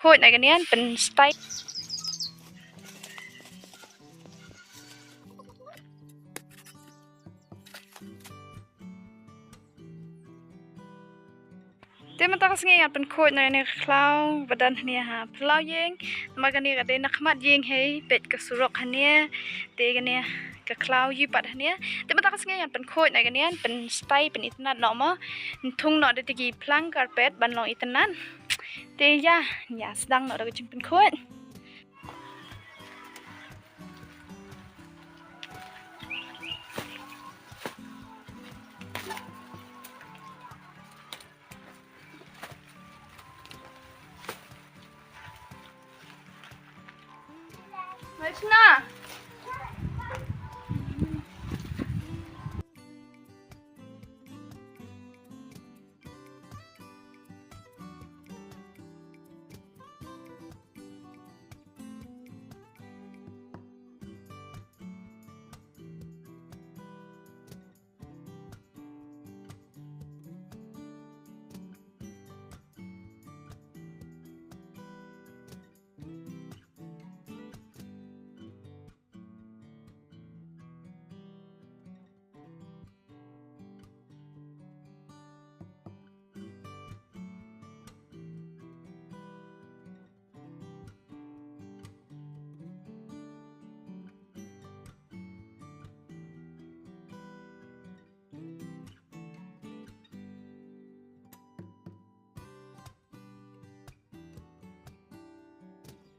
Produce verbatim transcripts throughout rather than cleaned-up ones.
Khuid na kane, pynstay. Te mynta ka sngi ngan pynkhuid na kane ka khlaw ba don hangne ha phyllaw ïing. Namar kane ka dei na khmat ïing hi, peit ka surok hangne. Te kane ka khlaw ïa pat hangne. Te mynta ka sngi ngan pynkhuid na kane, pynstay, pynitynnad noh mo. Ngan thung noh da ki phlang carpet ban long itynnad. Te ïa, ïa sdang noh da ka jingpynkhuid.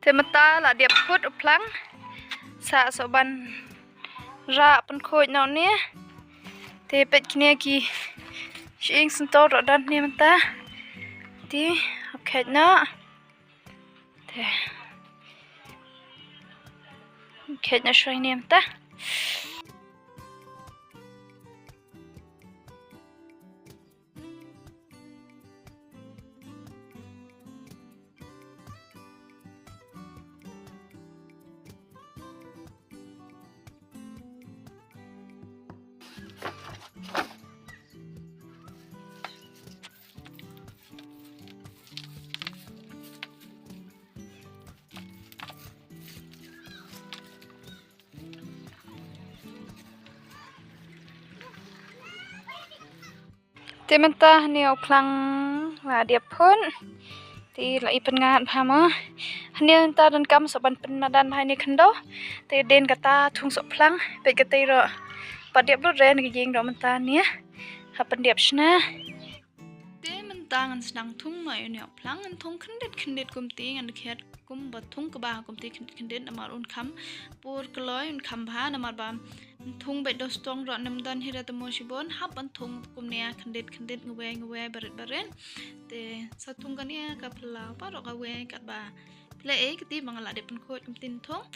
Te mynta la dep phut u phlang. Sa shu ban rah pynkhuid noh ne. Te peit kine ki shyieng syntiew ruh don ne mynta. Te, okay noh. Te. Khet na shuwa ne mynta. Te mynta hangne u phlang la dep phut. Te la i pynngat bha mo. Hangne mynta donkam shuh ban pynmadan bha hangne khyndew. Te dien kata thung shuh phlang. Peit katei ruh. Pat dep lut re na ka ïing ruh mynta hangne. Ha pyndep shna. Te mynta ngan sdang thung noh ïa une u phlang, ngan thung khyndiat khyndiat kumta, ngan khet kumba thung kaba kumta khyndiat khyndiat namar un kham por kloi, un kham bha namar ba thung beit da u stong ruh ym don hi re te mo shibun, hap ban thung kumne khyndiat khyndiat, nga wei nga wei, barit barit. Te sa thung kane ka phyllaw baroh kawei katba phylla ei kti ba nga la dep pynkhuid kumta thung.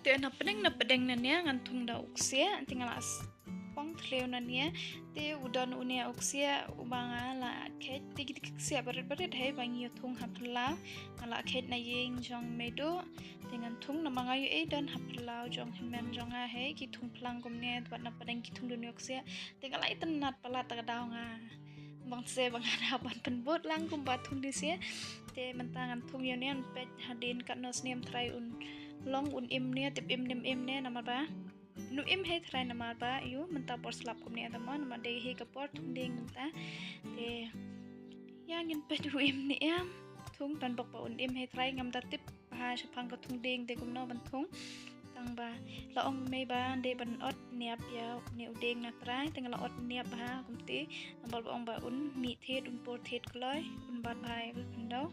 Te na pdeng na pdeng na nia ngan thung da u ksiah, te nga la pang thliew na nia. Te u don une u ksiah uba nga la khet, te ki ksiah barit barit hi ba ngi ïa thung ha phyllaw. Nga la khet na ïing jong Meiduh. Te ngan thung namar nga ïohi don ha phyllaw jong hynmen jong nga hi ki thung phlang kumne, te bad na pdeng ki thung da une u ksiah. Te nga la itynnad palat ta ka daw nga. Bang se ba nga da ban pynbud lang kumba thung da ksiah. Te mynta ngan thung ïa une, ngan peit hadien katno snem trai un long, un im ne, tip im ne ym im ne namar ba nu im hi trai namar ba ïoh mynta por slap kumne te mo, namar dei hi ka por thung dieng mynta. Te ïa ngin peit u im ne em. Thung tang bok ba un im hi trai, ngam da tip bha shaphang ka thung dieng te kumno ban thung. Tang ba la ong mei ba dei ban ot niap ïa une u dieng na trai, te nga la ot niap bha kumta. Namar ba ong ba un mih thied, un por thied kloi, un bat bha ïa ka khyndew.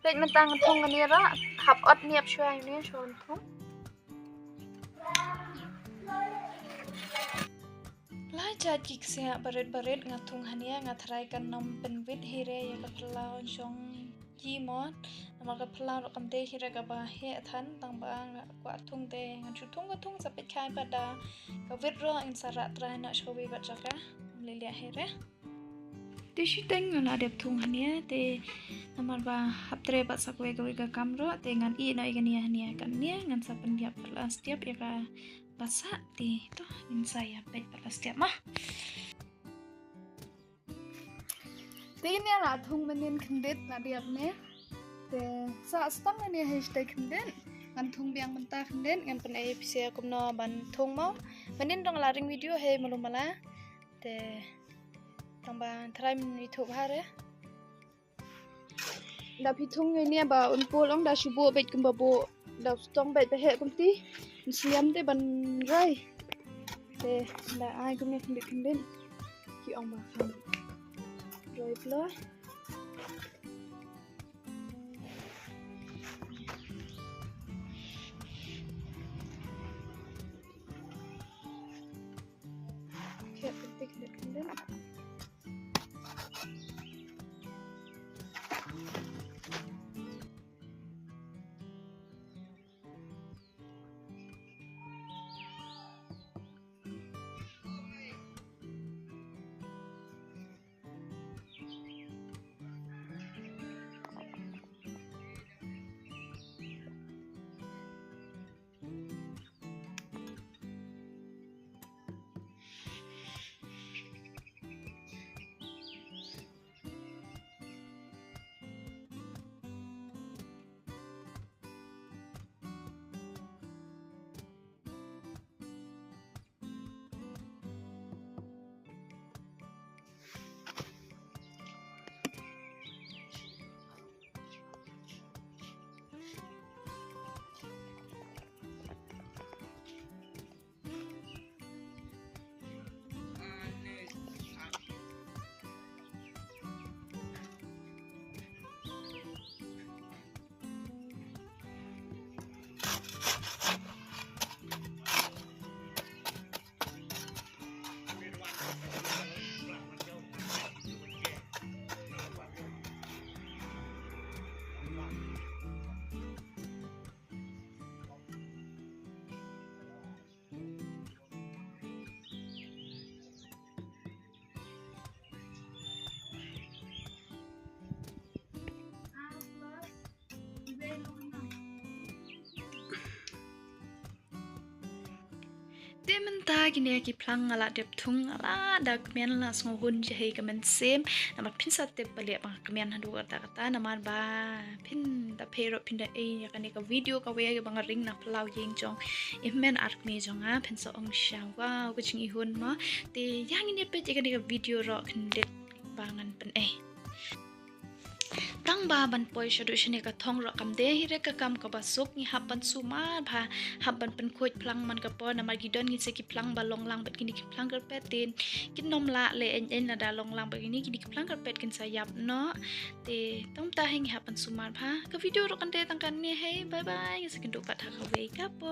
Peit mynta ngan thung kane ruh. Hap ot niap shwa ïa une shuwa ban thung. La jait ki ksiah barit barit nga thung hangne, nga tharai kan ym pynwit hi re ïa ka phyllaw jong ki mo. Namar ka phyllaw ruh kam dei hi re kaba heh than, tang ba nga kwah thung te ngan shu thung ka thung sa peit khai pat da ka wit ruh, ngin sa rah trai noh sha kawei pat jaka. Ym leh leh hi re. Te shiteng nga la dep thung hangne te namar ba hap trei pat sa kawei kawei ka kam ruh, te ngan ïeh noh ïa kane hangne, kane ngan sa pynïap pat la step ïa kaba sah, te to ngin sa ïa peit pat la step mo. Te kane la thung mynnin khyndiat la dep ne. Te sa stang ne hashtag khyndiat. Ngan thung biang mynta khyndiat, ngan pyn-i phi sa kumno ban thung mo. Mynnin dang la ring video hi malu mala. Te tang ba tharai mynnin ithuh bha re. Da phi thung ngi ne ba un pul ong da shu buh beit kumba buh da stong beit ba heh kumti. Nsiam te ban rai. Te da ai kumne khyndiat khyndiat. Ki ong ba kham rai pla. Khyndiat khyndiat khyndiat. Te mynta kine ki phlang nga la dep thung, nga la da kmen, la sngewhun jahei ka mynsiem. Namar phin sa tip ba leh ba nga kmen haduh katta katta, namar ba phin da peit ruh phin da ei ïa kane ka video kawei kaba nga ring na phyllaw ïing jong i hynmen ar kmie jong nga, phin sa ong sha, wow, ka jingihun mo. Te ïa ngin ïa peit ïa kane ka video ruh khyndiat ba ngan pyn-i. Tang ba ban poi shaduh shane ka thong ruh kam dei hi re ka kam kaba suk, ngi hap ban sumar bha, hap ban pynkhuid phlang man ka por, namar ki don ngin sa ki phlang ba long lang bad kine ki phlang kyrpet, te kin ym lah leh eiñ eiñ lada long lang bad kine, kine ki phlang kyrpet kin sa ïap noh. Te tang mynta hi ngi hap ban sumar bha. Ka video ruh kan dei tang kane hi. Bye bye. Ngin sa ïakynduh pat ha kawei ka por.